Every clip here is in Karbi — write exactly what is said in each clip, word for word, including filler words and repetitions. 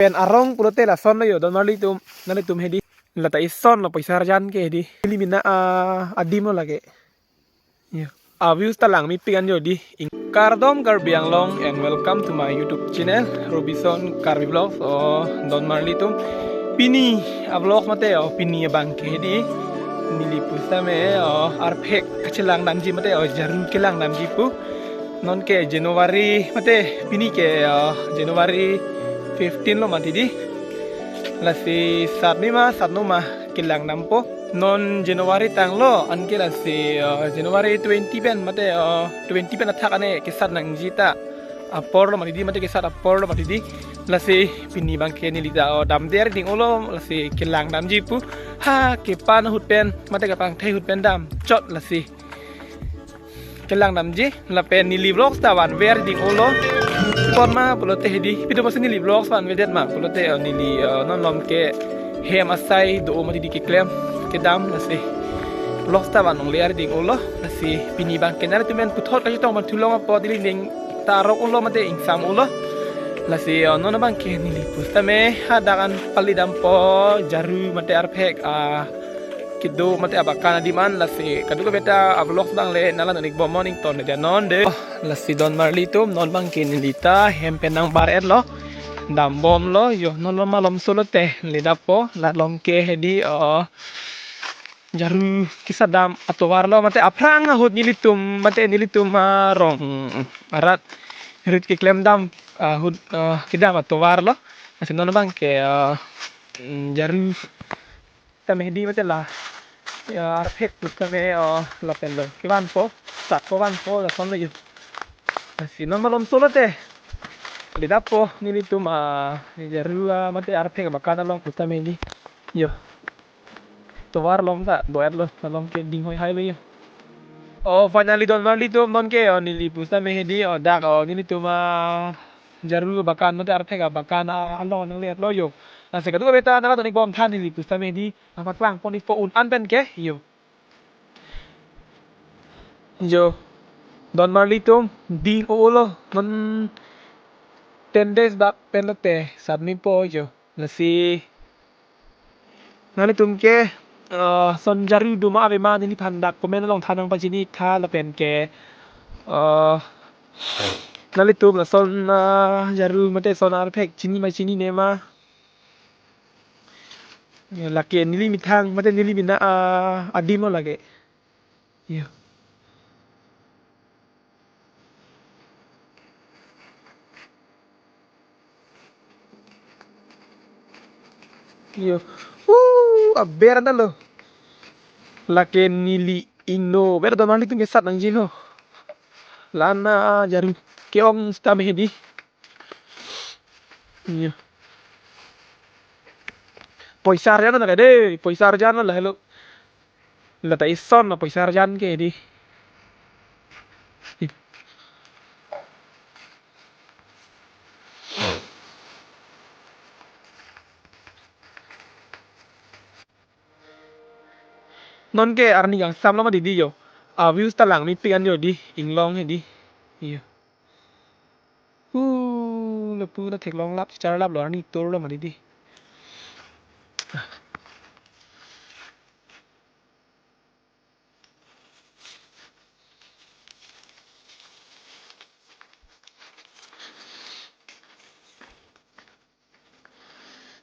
Pen arong pulote lasonlo yo, don marli atum, nanglitum hedi. Lata ison lo poisa arjan ke hedi. Ili mina, ah, adim lo lake. Yo. A views ta langmepik an yo di. Ing-, kardom Karbi Anglong and welcome to my YouTube channel, Robison Karbi Vlogs. Oh, don marli atum. Pini a vlog mate, oh, pini abang ke hedi. Neli pusitame, oh, arphek kachelang damji mate, oh, jaru kelang damji pu. Non ke January mate pini ke, ah, January fifteen lo mati di. Lasi sat me ma, sat no ma kelang dampo. Non January tanglo, anke lasi, ah, January twenty pen mate, ah, twenty pen athak ane kesat nangji ta apor lo mati di, mate kesat apor lo mati di. Lasi pini abang ke neli ta, oh, damde ari ding-olo, lasi kelang damji pu. Ha, kepan ahut pen mate kapangthai ahut pen damchot lasi kelang damji. Lapen neli vlogs ta vanver ding-olo. Pon ma pulote hedi. Pito pasi neli vlogs vanvedet ma pulote, eh, neli, eh, non malom ke hem asai do mati di keklem kedam lasi. Vlogs ta van longle ari ding-olo. Lasi pini abang ke nanglitum pen puthot kachetong manthu long apot ili ning ta arok-olo mate ingsam-olo. Lasi, eh, non abang ke neli pusitame hadak an pali dampo, jaru mate arphek, ah, kedo mate abakan adim an. Lasi kadokave ta a vlogs abang le nanglang-ik bom moning ton dia non de. Lasi don marli atum, non abang ke neli ta hem pen nangbar-et lo. Dam bomlo yo, non malom malom solo te le dapo, la malom ke hedi, oh, jaru kesat dam atovar lo mate aphrang ahut nelitum mate nelitum arong arat rit keklem dam ahut, eh, kedam atovar lo. Lasi non abang ke, eh, mm, jaru tame hedi mate la, ya, arphek pusitame, oh, lapen lo kevanpo, sat ko vanpo, lasonlo yo. Lasi non malom solo te le dapo nelitum, ah, jaru, ah, mate arphek abakan along pusitame hedi. Yo. Tovar along ta do-et lo, malom ke ding hoihai lo yo. Oh, finally don marli atum, non ke, oh, neli pusitame hedi, oh, dak, oh, nelitum, ah, jaru abakan mate arphek abakan, ah, along nangle-et lo yo. Lasi kadokave ta nanglang-ik bom tha neli pusitame hedi. Nangpaklang pon-ikpo un an pen ke yo. Yo. Don marli atum, ding-olo. Non ten days bak pen lote sat mepo yo. Lasi nanglitum ke, eh, son jaru do ma ave ma neliphan dak comment along than nangpachini tha lapen ke, eh, nanglitum lason, ah, jaru mate son arphek chini ma chinine ma. Ya, lake neli methang mate neli mina, ah, adim lo lake. Yo. Yo. Uh, aber anta lo. Lake neli ingno. Ber don marli atum kesat nangji lo. La-an, ah, jaru ke-ong sitame hedi. Yo. Poisa arjan lo ke de, poisa arjan lo la helo. Lata ison lo poisa arjan ke di. Non ke arni kangsam lo mati di yo. A views ta langmepik an yo di, inglong hedi. Yo. Uh, lapu ta theklong lap, char lap lo, arni tur lo mati di.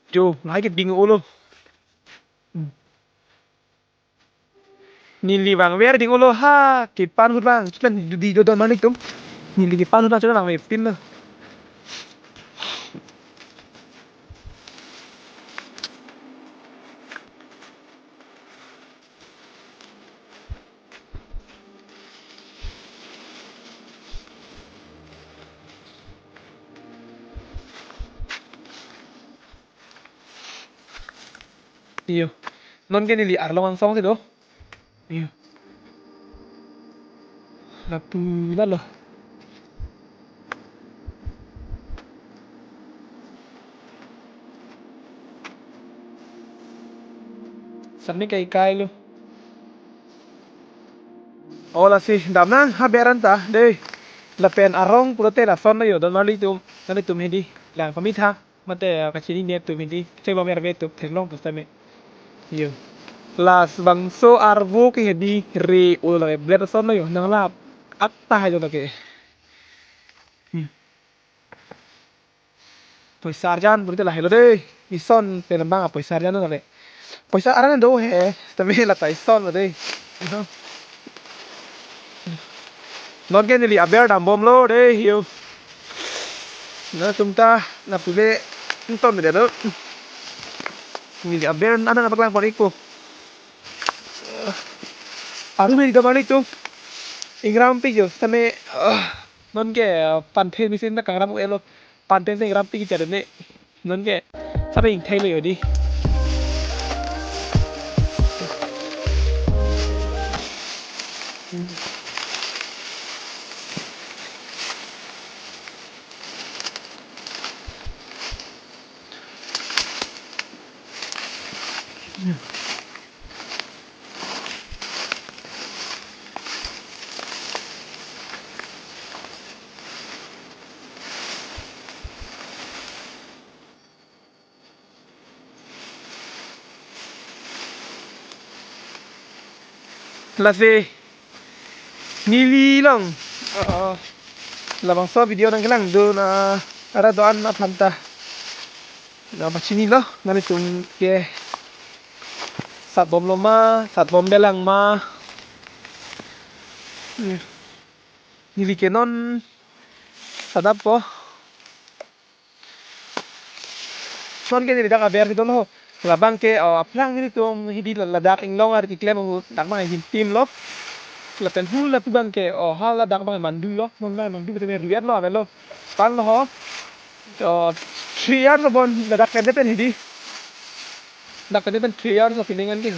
Jo, lahai ke ding-olo. Neli vangver ding-olo ha, kepan ahut vang. Chutang di do don marli atum. Neli kepan ahut vang chutang vangverpin lo. Iyo. Non ke neli arlong angsong si do. Iyo. Lapu lalo. Sami kai kai lo. O lasi damnang ha beran ta de. Lapen arong pulote lason lo yo don marli atum. Nanglitum hedi lang pamit ha. Mate, ah, kachini ne tu mini. Cheklong mer ve tu theklong tu same. Yo. Labangso arvo ke hedi re ulo la bler son lo yo. Nang la atta hai lo ke. Hmm. Poisa arjan purte lahelo dei. Ison pen bang poisa arjan lo le. Poisa arjan do he. Tame la ta ison lo dei. Non ke neli aber dambomlo dei, hiu. Nangtum ta napule inton me dei lo. Neli aber nana napaklang pon ikpo. Aru me dei do mani tum. Ingram pi jo tame, ah, non ke, ah, panthe machine ta kangram u-elo. Panthe se ingram pi kicha dene. Non ke. Sabe ingthek lo yo dei. Lasi neli along, uh, labangso video nangkelangdun, uh, arat do-an aphan ta nangpachinilo, nanglitum ke satbomlo ma, satbomde lang ma. Neli ke non sadap po. Son ke neli dak aber si dolo. Labang ke, oh, aphrang nelitum hidi ladak inglong ar keklem ahut dak abang himtim lo. Lapen hu lapu abang ke, oh, ha ladak abang mandu lo. Non abang mandu betul ruiat lo, avel lo. Pan lo ho. Oh, three years lo bon ladak pen pen hidi. Dak pen pen three years lo pining an ke.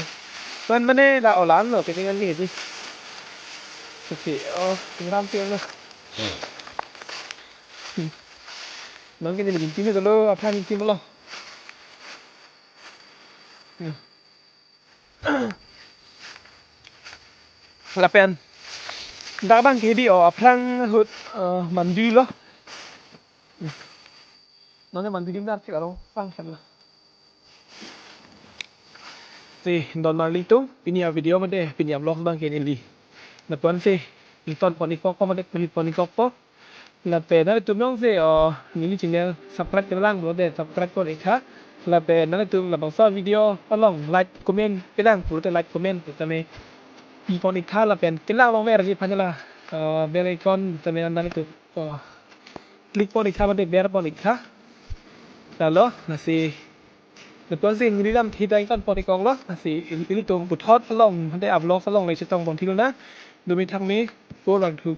Pan mane la olan lo pining an ke hidi. Oke, oh, ingram pi lo. Hmm. Non ke neli himtim dolo, aphrang himtim lo. Hmm. Lapen dak abang ke hidi, oh, aphrang ahut, eh, mandu lo. Hmm. Non ke mandu dim dar ke aro pang kan lo. Si, don marli tum, pini a-video mate, pini a-vlog abang ke neli. Lapu-an si, ington pon ikpo mate, pini pon ikpo. Lapen nanglitum jongsi, oh, neli channel subscribe kelang pulote, subscribe pon ik tha. Lapen nanglitum labangso video along like, comment kelang pulote like, comment tame pi pon ik tha lapen kelang longver ji aphan la, oh, bell icon tame nanglitum, oh, click pon ik tha mate ber pon ik tha. Lalo, lasi, lapu-an si neli lam thita ington pon ik ong lo, lasi, ilitum puthot along, mate a-vlog along le chetong pon thilo na, dumi thak me, pulang thu.